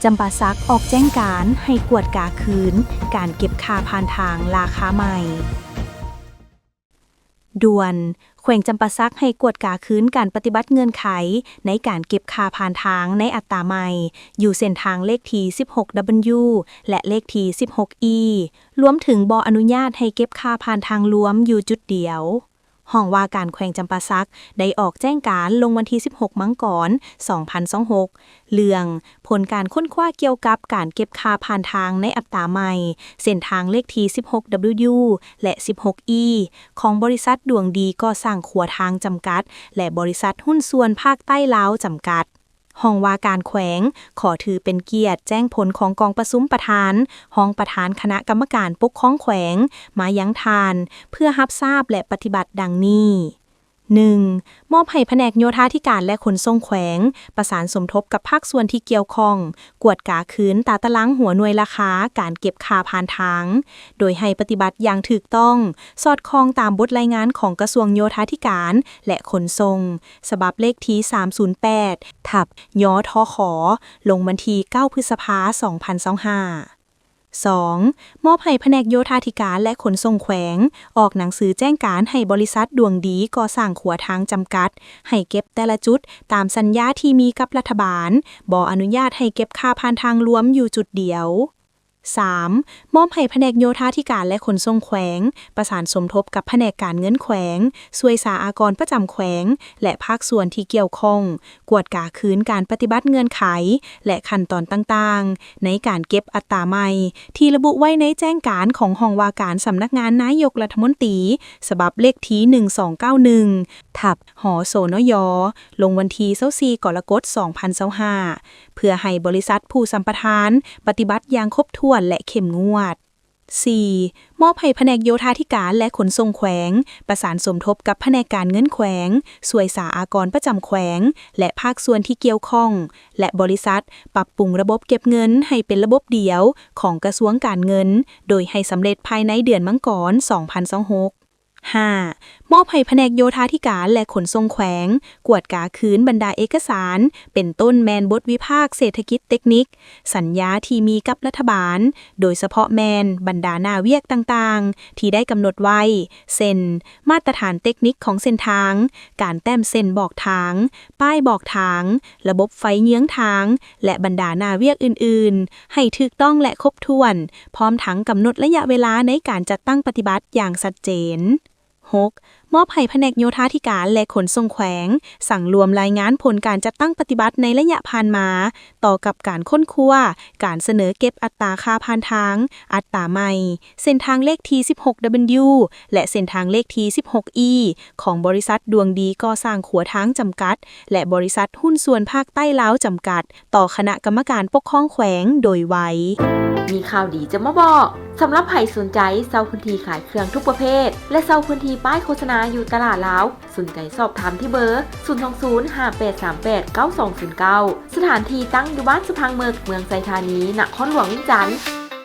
ຈຳປາສັກອອກແຈ້ງການໃຫ້ກວດກາຄືນການເກັບຄ່າຜ່ານທາງລາຄາໃໝ່. ດ່ວນ, ແຂວງຈຳປາສັກໃຫ້ກວດກາຄືນການປະຕິບັດເງື່ອນໄຂໃນການເກັບຄ່າຜ່ານທາງໃນອັດຕາໃໝ່ ຢູ່ເສັ້ນທາງເລກທີສິບຫົກດັບເບິນຢູ ແລະ ເລກທີສິບຫົກອີ ລວມເຖິງບໍ່ອະນຸຍາດໃຫ້ເກັບຄ່າຜ່ານທາງລວມຢູ່ຈຸດດຽວ. ຫ້ອງວ່າການແຂວງຈຳປາສັກໄດ້ອອກແຈ້ງການລົງວັນທີສິບຫົກມັງກອນ ສອງພັນຊາວຫົກ ເລື່ອງຜົນການຄົ້ນຄວ້າກ່ຽວກັບການເກັບຄ່າຜ່ານທາງໃນອັດຕາໃໝ່ ເສັ້ນທາງເລກທີສິບຫົກດັບເບິນຢູ ແລະ ສິບຫົກອີ ຂອງບໍລິສັດດວງດີກໍ່ສ້າງຂົວທາງຈຳກັດ ແລະ ບໍລິສັດຫຸ້ນສ່ວນພາກໃຕ້ລາວຈຳກັດ. ຫ້ອງວ່າການແຂວງຂໍຖືເປັນກຽດແຈ້ງຜົນຂອງກອງປະຊຸມປະທານ, ຮອງປະທານຄະນະກຳມະການປົກຄອງແຂວງມາຍັງທ່ານ ເພື່ອຮັບຊາບ ແລະ ປະຕິບັດດັ່ງນີ້. ໜຶ່ງ, ມອບໃຫ້ພະແນກໂຍທາທິການ ແລະ ຂົນສົ່ງແຂວງ ປະສານສົມທົບກັບພາກສ່ວນທີ່ກ່ຽວຂ້ອງ ກວດກາຄືນຕາຕະລາງຫົວໜ່ວຍລາຄາການເກັບຄ່າຜ່ານທາງ, ໂດຍໃຫ້ປະຕິບັດຢ່າງຖືກຕ້ອງ, ສອດຄ່ອງຕາມບົດລາຍງານຂອງກະຊວງໂຍທາທິການ ແລະ ຂົນສົ່ງ ສະບັບເລກທີສາມສູນແປດ ທັບ ຍທຂ ລົງວັນທີເກົ້າ ພຶດສະພາ ສອງພັນຊາວຫ້າ. ສອງ, ມອບໃຫ້ພະແນກໂຍທາທິການ ແລະ ຂົນສົ່ງແຂວງ ອອກໜັງສືແຈ້ງການໃຫ້ບໍລິສັດດວງດີກໍ່ສ້າງຂົວທາງຈຳກັດ ໃຫ້ເກັບແຕ່ລະຈຸດຕາມສັນຍາທີ່ມີກັບລັດຖະບານ, ບໍ່ອະນຸຍາດໃຫ້ເກັບຄ່າຜ່ານທາງລວມຢູ່ຈຸດດຽວ. ສາມ, ມອບໃຫ້ພະແນກໂຍທາທິການ ແລະ ຂົນສົ່ງແຂວງ ປະສານສົມທົບກັບພະແນກການເງິນແຂວງ, ສ່ວຍສາອາກອນປະຈຳແຂວງ ແລະ ພາກສ່ວນທີ່ກ່ຽວຂ້ອງ ກວດກາຄືນການປະຕິບັດເງື່ອນໄຂ ແລະ ຂັ້ນຕອນຕ່າງໆ ໃນການເກັບອັດຕາໃໝ່ ທີ່ລະບຸໄວ້ໃນແຈ້ງການຂອງຫ້ອງວ່າການສຳນັກງານນາຍົກລັດຖະມົນຕີ ສະບັບເລກທີໜຶ່ງສອງເກົ້າໜຶ່ງ ທັບ ຫສນຍ ລົງວັນທີຊາວສີ່ ກໍລະກົດ ສອງພັນຊາວຫ້າ ເພື່ອໃຫ້ບໍລິສັດຜູ້ສຳປະທານປະຕິບັດຢ່າງຄົບຖ້ວນ ແລະ ເຂັ້ມງວດ. ສີ່, ມອບໃຫ້ພະແນກໂຍທາທິການ ແລະ ຂົນສົ່ງແຂວງ ປະສານສົມທົບກັບພະແນກການເງິນແຂວງ, ສ່ວຍສາອາກອນປະຈຳແຂວງ ແລະ ພາກສ່ວນທີ່ກ່ຽວຂ້ອງ ແລະ ບໍລິສັດ ປັບປຸງລະບົບເກັບເງິນໃຫ້ເປັນລະບົບດຽວຂອງກະຊວງການເງິນ ໂດຍໃຫ້ສຳເລັດພາຍໃນເດືອນມັງກອນ ສອງພັນຊາວຫົກ. ຫ້າ, ມອບໃຫ້ພະແນກໂຍທາທິການ ແລະ ຂົນສົ່ງແຂວງ ກວດກາຄືນບັນດາເອກະສານ ເປັນຕົ້ນແມ່ນບົດວິພາກເສດຖະກິດເຕັກນິກ, ສັນຍາທີ່ມີກັບລັດຖະບານ, ໂດຍສະເພາະແມ່ນບັນດາໜ້າວຽກຕ່າງໆ ທີ່ໄດ້ກຳນົດໄວ້ ເຊັ່ນ ມາດຕະຖານເຕັກນິກຂອງເສັ້ນທາງ, ການແຕ້ມເສັ້ນບອກທາງ, ປ້າຍບອກທາງ, ລະບົບໄຟເຍືອງທາງ ແລະ ບັນດາໜ້າວຽກອື່ນໆ ໃຫ້ຖືກຕ້ອງ ແລະ ຄົບຖ້ວນ, ພ້ອມທັງກຳນົດໄລຍະເວລາໃນການຈັດຕັ້ງປະຕິບັດຢ່າງຊັດເຈນ. ຫົກ, ມອບໃຫ້ພະແນກໂຍທາທິການ ແລະ ຂົນສົ່ງແຂວງ ສັງລວມລາຍງານຜົນການຈັດຕັ້ງປະຕິບັດໃນໄລຍະຜ່ານມາ ຕໍ່ກັບການຄົ້ນຄວ້າ, ການສະເໜີເກັບອັດຕາຄ່າຜ່ານທາງ, ອັດຕາໃໝ່, ເສັ້ນທາງເລກທີສິບຫົກດັບເບິນຢູ ແລະ ເສັ້ນທາງເລກທີສິບຫົກອີ ຂອງບໍລິສັດດວງດີກໍ່ສ້າງຂົວທາງຈຳກັດ ແລະ ບໍລິສັດຫຸ້ນສ່ວນພາກໃຕ້ລາວຈຳກັດ ຕໍ່ຄະນະກຳມະການປົກຄອງແຂວງໂດຍໄວ. ມີຂ່າວດີຈະມາບອກ. ສຳລັບໃຜສົນໃຈເຊົ່າພື້ນທີ່ຂາຍເຄື່ອງທຸກປະເພດ ແລະ ເຊົ່າພື້ນທີ່ປ້າຍໂຄສະນາຢູ່ຕະຫຼາດລາວ, ສົນໃຈສອບຖາມທີ່ເບີ ສູນສອງສູນ ຫ້າແປດສາມແປດ ເກົ້າສອງສູນເກົ້າ. ສະຖານທີ່ຕັ້ງຢູ່ບ້ານສະພັງເໝິກ, ເມືອງໄຊທານີ, ນະຄອນຫຼວງວຽງຈັນ.